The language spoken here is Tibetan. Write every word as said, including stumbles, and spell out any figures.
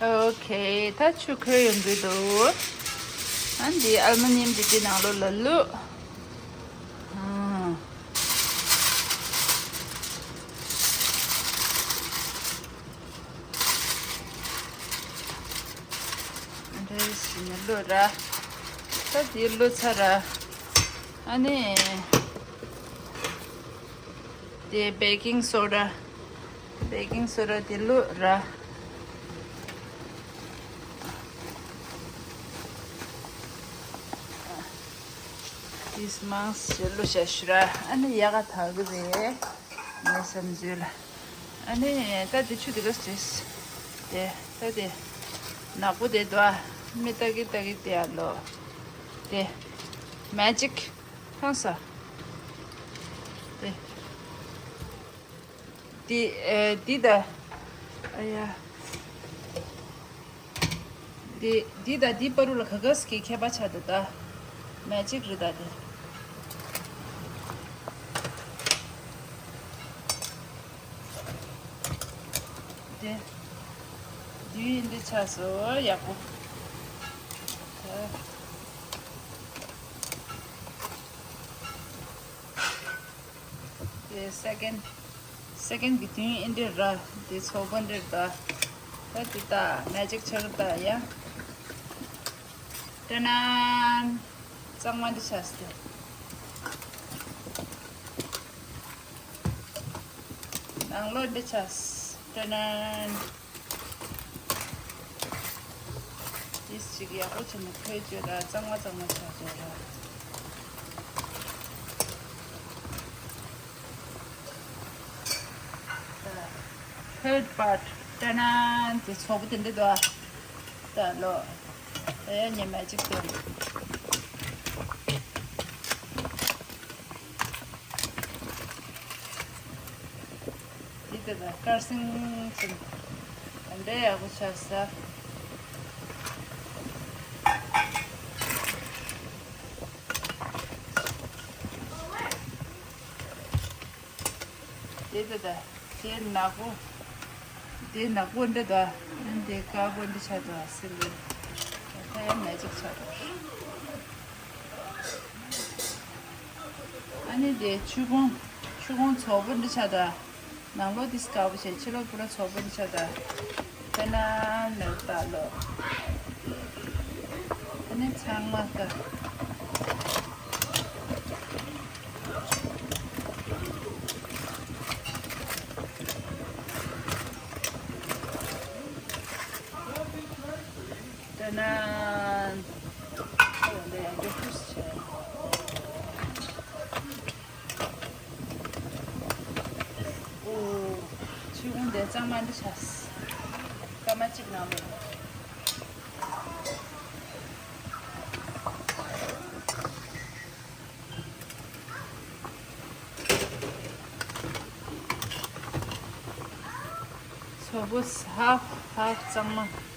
ཨོ་ཁེ། ད་ཆུ་ཁོལ་ཡོང་གི་འདུག་ཨ་འདི་ཨལ་མོ་ནི་ཡམ་འདི་དེ་ནང་ལོགས་ལ་བླུགས། ཨང་། འདྲ་ཞིག་ནས་བླུགས་ར། ད་དེ་བླུགས་ཚར་ར། ཨ་ནི། དེ་བེ་ཀིང་སོ་ཌ། བེ་ཀིང་སོ་ཌ་དེ་བླུགས་ར། དེ་མང་ཞིག་བླུགས་བཞག་ཞུ་ར། ཨ་ནི་ཡག་ག་དག་གི་རེད། ངའི་བསམ་ཚུལ་ལ། ཨ་ནི་ད་དེ་ཆུ་དེ་ག་ཅེས། དེ་ད་དེ་ནག་པོ་དེ་དོ། མི་ལྟ་གི་ལྟ་གི་དེ་ཨ་ལོ། དེ་མེ་ཇིག་ཧང་ས། དེ་དེ་ཨེ་དེ་ད། ཨ་ཡ། དེ་དེ་ད་དེ་པ་རུ་ལ་ག་ག་ཟིག་གི་ཁྱད་པར་ཆགས་འདུག་ད་མེ་ཇིག་རེད་ད་དེ། དེ་དུས་འདི་ཆགས་སོ་ཡག་པོ། དེ་སེ་ཀེན་སེ་ཀེན་གི་དུས་འདི་ར། དེ་ཚོགས་པ་འདི་ར། ད་དེ་ད་མེ་ཇིག་ཆགས་ད་ཡ། ཏ་ན་ན། གཙང་མ་འདི་ཆགས་སོ། ནང་ལོགས་འདི་ཆགས། ཏ་ན་ན། ཏིས་ཅིག་ཡག་པོ་བྱས་ནས་ཁོལ་བཅོས་ད་གཙང་མ་གཙང་མ་ཆགས་བཅོས་ར། ད་ཐར་པཱརྚ་ཏ་ན་ན་དེ་ཚོགས་པ་དེ་འདྲ་འདུག་ད་ལོ། ད་ཡ་ཉི་མ་གཅིག་ཏུ། འདི་ལྟ་དང་དཀར་སིང་སིང་། འདྲེ་ཡག་པོ་ཆགས་ས། འདི་ལྟ་དང་དེ་ནག་པོ། དེ་ནག་པོ་འདྲ་དང་། དེ་དཀར་པོ་འདི་ཆགས་དང་སིལ་བུ། ད་ཡང་མེ་ཅིག་ཆགས་དང་། ཨ་ནི་དེ་ཆུ་ཁུང་། ཆུ་ཁུང་ཚོགས་པོ་འདི་ཆགས་དང་། ནང་ལོགས་འདི་དཀར་པོ་བྱས། ཕྱི་ལོགས་པུ་ར་ཚོགས་པོ་འདི་ཆགས་དང་། དེ་ན་མེ་ལྟ་ལོ། ཨ་ནི་ཚང་མ་ལྟ། དེ་ན། ཨོ་ལེ་ཡང་འགྲོ་ཁུལ་བྱས། ཨོ། ཆུ་ཁུང་དེ་གཙང་མ་འདི་ཆགས། སྐར་མ་གཅིག་ནང་ལོགས། ཚོགས་པོ་ཧཱཕ་ཧཱཕ་གཙང་མ།